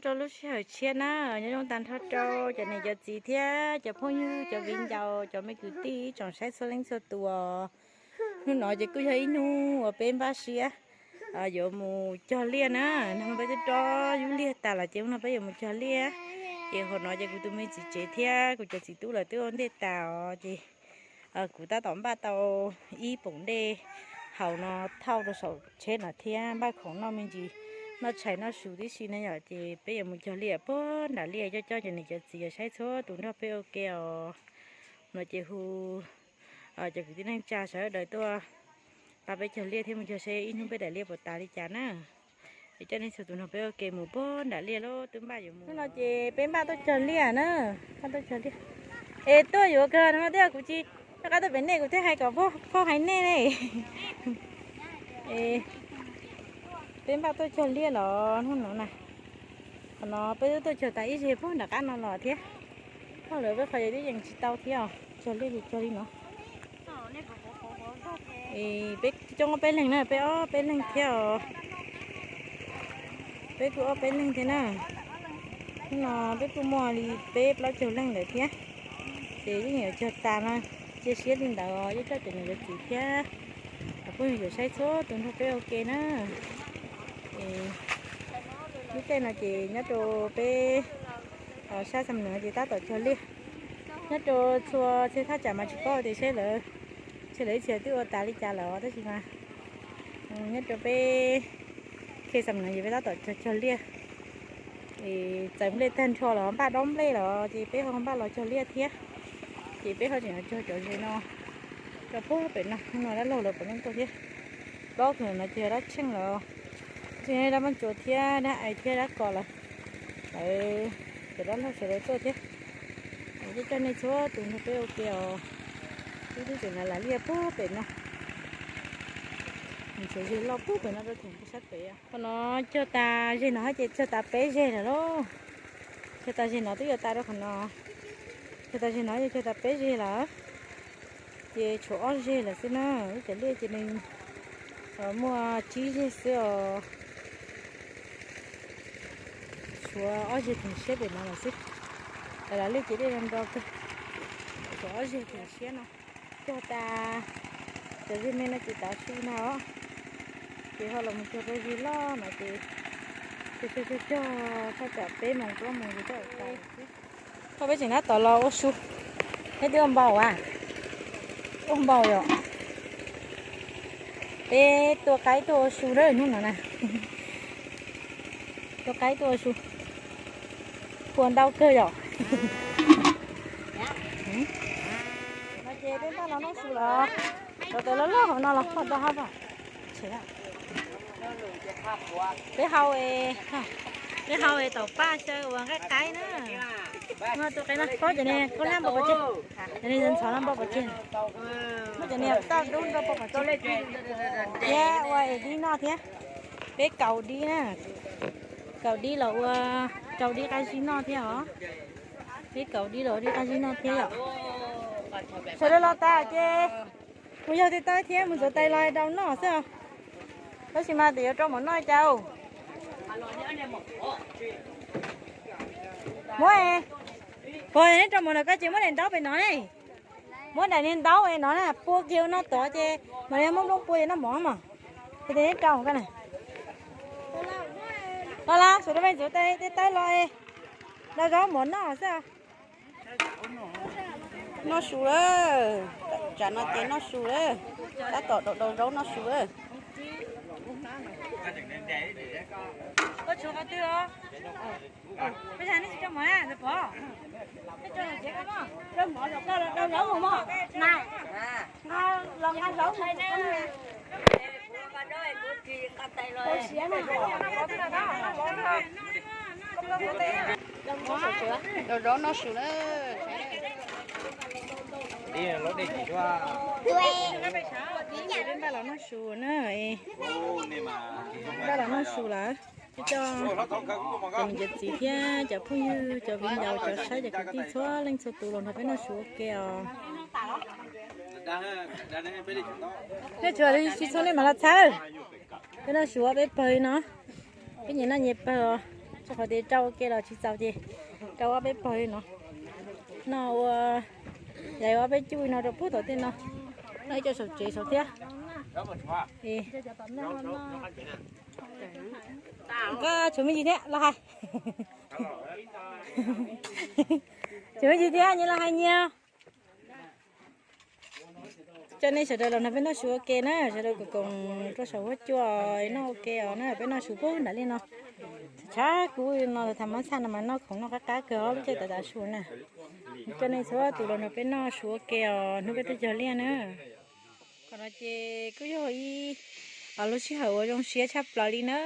Rau lub sij hawm tshiab na, nyob zoo tag nrho rau cov niam cov txiv thiab cov phooj ywg, cov viv ncaus, cov me kwv tij ib tsoom saib txhua leej txhua tus os. Hnub no ces kuj yog ib hnub uas peb npaj siab yuav mus cog liaj na. Nag hmo peb twb rov yub liaj tas los ces hnub no peb yuav mus cog liaj. Ces hauv no ces kuv tus me txiv tsev thiab kuv cov txiv tub lawv twb ua ntej tas os ces kuv tab tom npaj tau ib poom dej haus no thauj rau saum tsheb no thiab npaj khoom noj me ntsis, noj tshais noj su tib si na yom. Ces peb yuav mus cog liaj puag nram liaj, coj cov niam cov txiv saib txhua tus nrog peb ua ke os. No ces hu cov kwv tij neej tsa sawv daws tuaj pab peb cog liaj thiab mus cog seb ib hnub peb daim liaj puas tas li cas na. Es coj nej txhua tus nrog peb ua ke mus puag nram liaj los twb npaj yuav mus. Hnub no ces peb npaj tuaj cog liaj na, npaj tuaj cog liaj. Es tuaj yuav kawg no mas twb yog kuv tsis nyob qab tuaj pem nej kuv thiaj hais kom phauj hais nej ne. Peb npaj tuaj cog liaj los hnub no na. Qhov no peb twb tuaj cog tas ib zeg puag nram qab no los thiab. Phauj lawv peb qhov yeej twb yees tsis tau thiab os, cog liaj ces cog li no. Peb coob ob peb leeg na, peb ob peb leeg thiab os. Peb kuj ob peb leeg thiab na. Hnub no peb kuj muaj li peb plaub caug leej ntawd thiab. Ces yeej yuav cog tas no, cia siab li ntawd os, yeej coj cov niam cov txiv thiab cov phooj ywg saib txhua tus nrog peb ua ke na. Lub caij no ces nyob rau peb sab Xam Nuas ces tab tom cog liaj. Nyob rau txhua txhia thaj tsam mas tsis paub tias seb lawv, seb lawv ib txhia twb ua tas li cas lawm tab sis mas nyob rau peb khej Xam Nuas ces peb tab tom cog cog liaj. Txais nplej tag nrho los npaj dob nplej los ces peb ho npaj los cog liaj thiab. Ces peb ho tseem cog cov ze no rau puag pem no, no dab laug lawv puav leej tuaj thiab. Plaub tug no ces yog dab tsheej los, tsis yog dab mab tsuas thiab dab ais thiab dab kos lawm. Lawv cov dab laug sawv daws tuaj thiab. Coj coj nej txhua tus nrog peb ua ke os. Wb twb tseem lam liaj puag pem no. Nws tshuav zeg loj puag pem no rau theem sab pem. Qhov no cog tas zeg no ces cog tas peb zeg lawm lauj. Cog tas zeg no twb yuav tas rau qhov no. Cog tas zeg no yog cog tas peb zeg lawm. Ces tshuav ob zeg lawm xwb na. Ib cov liaj ces nws muaj tsib zeg xwb os. Tshuav ob zeg theem siab pem no lawm xwb. Lam liaj ces dej nro nro kawg. Tshuav ob zeg theem siab no. Cog tas cov zeg me no ces tav su na os. Ces ho los mus cog rau zeg loj no ces cog cog cog cog thaj tsam peb moos plaub moos ces cog tas xwb. Thauj peb tseem tab tom los ua su. Neb twb ua npau as? Ua npau yom. Peb tua qaib tuaj ua su lawm hnub no na. Tua qaib tuaj ua su. Phua ntau kawg yom. No ces peb npaj los noj su lawm. Cov tawv loj loj hauv no los phoj do hab. Peb hau, peb hau es taum paj xyaw uas nqaij qaib na. Tua qaib no, paub cov niag kaub hlab npau pov tseg. Cov niag ntxhov no npau pov tseg. Muab cov niag toj dub nrau npau pov tseg. Thiab ua es dib noj thiab. Peb kaus dib na. Kaus dib los ua rau dib qab zib noj thiab os. Peb kaus dib los ua dib qab zib noj thiab yom. Sawv daws los tas ces mus yog tej tawb thiab mus ntxuav tais los rau noj xwb os. Tab sis mas tias yuav rau mov noj cas. Muab, pog neb rau mov ntawm koj ces muab daim ntaub pem no ne. Muab daim niag ntaub no na pua kiag ua noj tod ces mam li muab nplooj pua ces noj mov mas. Ces neb rau koj na. Los los sawv daws mus ntxuav tej tawb los, rau zaub mov noj xwb. Noj su lawm, tsam no ces noj su lawm, tab tom rau rau zaub noj su lawm. Rau zaub noj su lawm. Peb npaj los noj su na. Npaj los noj su lawm. Coj cov niam cov txiv thiab cov phooj ywg, cov viv ncaus, cov saib, cov kwv tij txhua leej txhua tus los nrog peb noj su ua ke os. Nej tsuas tsis txhob nej mam los txhawb. Peb noj su peb pawg no. Peb nyias noj nyias pawg os. Qhov tias rau ua ke los tsis txaus ces rau ob peb pawg li no. No ua, yog ob peb cuj li no rau pub tom tej no. No ib co saum tsev saud thiab. Koj tshuav me ntsis thiab los hais. Tshuav me ntsis thiab nyias los hais nyias. Coj nej sawv daws los nrog peb noj su ua ke na, sawv daws koom koom rau saum huab cua noj ua ke os na, peb noj su pub nram li no. Tshav kub no tham mab txhaj no mas noj khoom noj qab qab kawg os, lub caij tas tas su na. Coj nej txhua tus los nrog peb noj su ua ke os hnub peb tuaj cog liaj na. Qhov no ces kuj yog ib lub sij hawm uas zoo siab tshaj plaws li na.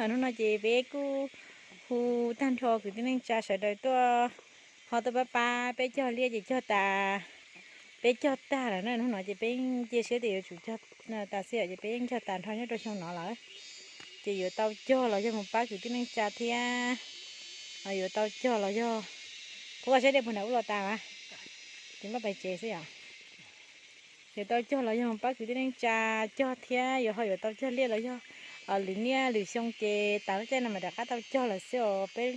Hnub no ces peb kuj hu tag nrho kwv tij neej tsa sawv daws tuaj, ho tuaj pab pab peb cog liaj ces cog tas, peb cog tag lawm na. Hnub no ces peb yeej cia siab tias yuav tsum cog tas xwb os, ces peb yeej cog tas nrho nyob rau xyoo no lawm. Ces yuav tau cog los yog mus pab kwv tij neej tsa thiab, yuav tau cog los yog, kuv ua siab tias puag nram ub los tas mas, ces npaj pais tsev xwb yom. Yuav tau cog los yog mus pab kwv tij neej tsa cog thiab, yuav ho yuav tau cog liaj los yog lwm niaj lwm xyoo ces tas lub caij no mas rov qab tau cog lawm xwb os.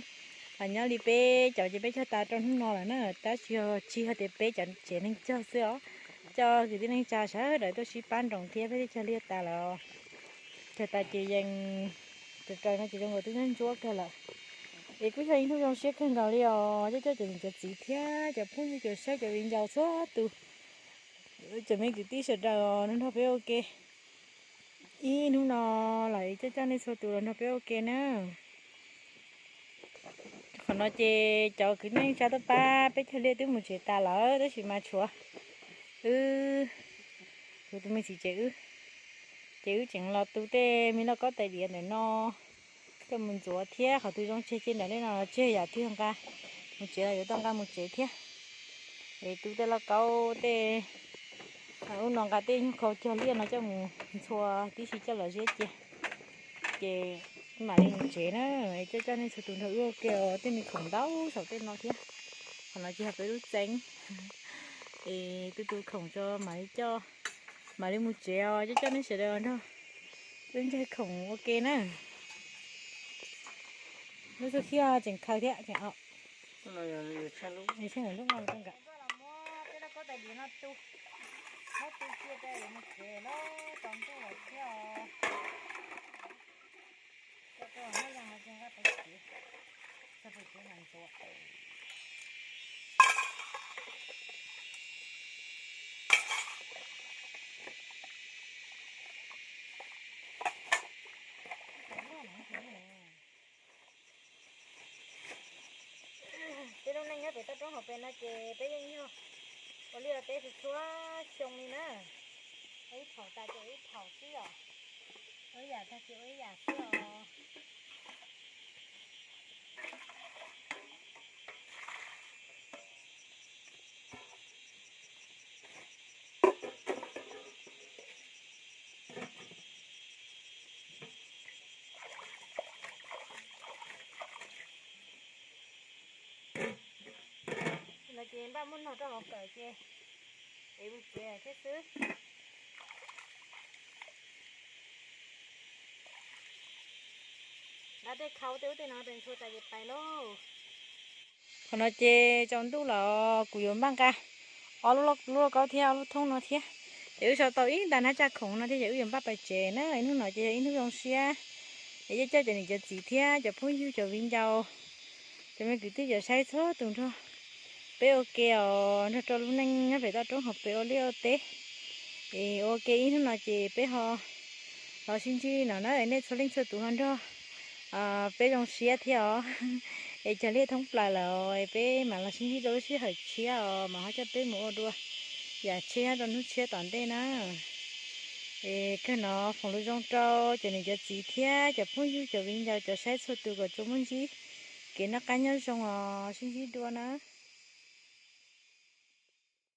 Peb nyob li peb cov ces peb cog tas rau hnub no lawm na, tab sis yog tsis yog tias peb cov tsev neeg cog xwb os, coj kwv tij neej tsa sawv daws tuaj sib pab nroos thiab peb thiaj cog liaj tas lawm. Cog tas ces yeej raws raws no ces zoo nkaus twb ntsuab ntsuab kawg lawm. Es kuj yog ib hnub zoo siab kawg nkaus li os, coj cov niam cov txiv thiab cov phooj ywg cov saib cov viv ncaus txhua tus, cov me kwv tij sawv daws nrog peb ua ke ib hnub no lawm, coj coj nej txhua tus los nrog peb ua ke na. Qhov no ces cov kwv tij neej tsa tuaj pab peb cog liaj twb mus tsev tas lawm tab sis mas tshuav wb, kuv tus me txiv tsev wb, ces wb tseem los tu tej me lauj kaub tais diav ntawm no coj mus ntxuav thiab, qhov twg zoo tseg ces ntawm li no los tseg, yam twg nqa mus tsev los yuav tau nqa mus tsev thiab. Es tu tej lauj kaub tej, ub no nqa tej nyuag khau cog liaj no coj mus ntxhua tib si coj los ziab cia, ces mam li mus tsev na. Coj coj nej txhua tus nrog wb ua ke os, tej me khoom ntau saum tej no thiab. Qhov no ces yog peb lub txeev, es tu tu khoom tso mam li coj, mam li mus tsev os. Coj coj nej sawv daws nrog wb ntsaig khoom ua ke na. Lub xub khiab tseem khaws thiab, tseem o. Lub no yog, yog tsheej lub, yog tsheej lub no koj nkam. Muab tej lauj kaub tais diav no tu, muab tu cia rau yuav mus tsev lawm, tsaus ntuj lawm thiab os. Coj rau hauv nab zoo no ces nqa pais tsev, txog pais tsev mam ntxuav. Peb lub neej nyob pem toj roob hauv pes no ces peb yeej yog ua liaj ua teb txhua txhua xyoo li na. Ua ib thaum tas ces ua ib thaum xwb os, ua ib yam tag ces ua ib yam xwb os. No ces npaj muab nog rau hauv kawm ces ev mus tsev thiab xwb. Nqa tej khau tej ub tej no pes ntxhua tas ces pais lauj. Qhov no ces tsaus ntuj lawm, kuv yuav npaj nqa ob lub lauj kaub thiab ob lub thoob no thiab. Ces wb sau tau ib nta hnab tsaj khoom no thiab ces wb yuav npaj pais tsev na. Ib hnub no ces yog ib hnub zoo siab, es coj coj cov niam cov txiv thiab cov phooj ywg cov viv ncaus, cov me kwv tij cov saib txhua tus nrog peb ua ke os, nrog rau lub neej nyob pem toj roob hauv pes ua liaj ua teb. Es ua ke ib hnub no ces peb ho los sib ntsib no na, nej txhua leej txhua tus ho nrog peb zoo siab thiab os. Es cog liaj thoob plaws lawm os, es peb mam los sib ntsib rau lub sij hawm tshiab os, mam ho coj peb mus ua dua yam tshiab nyob rau hnub tshiab tom ntej na. Es kawg no foom lus zoo rau cov niam cov txiv thiab cov phooj ywg cov viv ncaus cov saib txhua tus kom tsuas muaj ntsib kev noj qab nyob zoo os, sib ntsib dua na.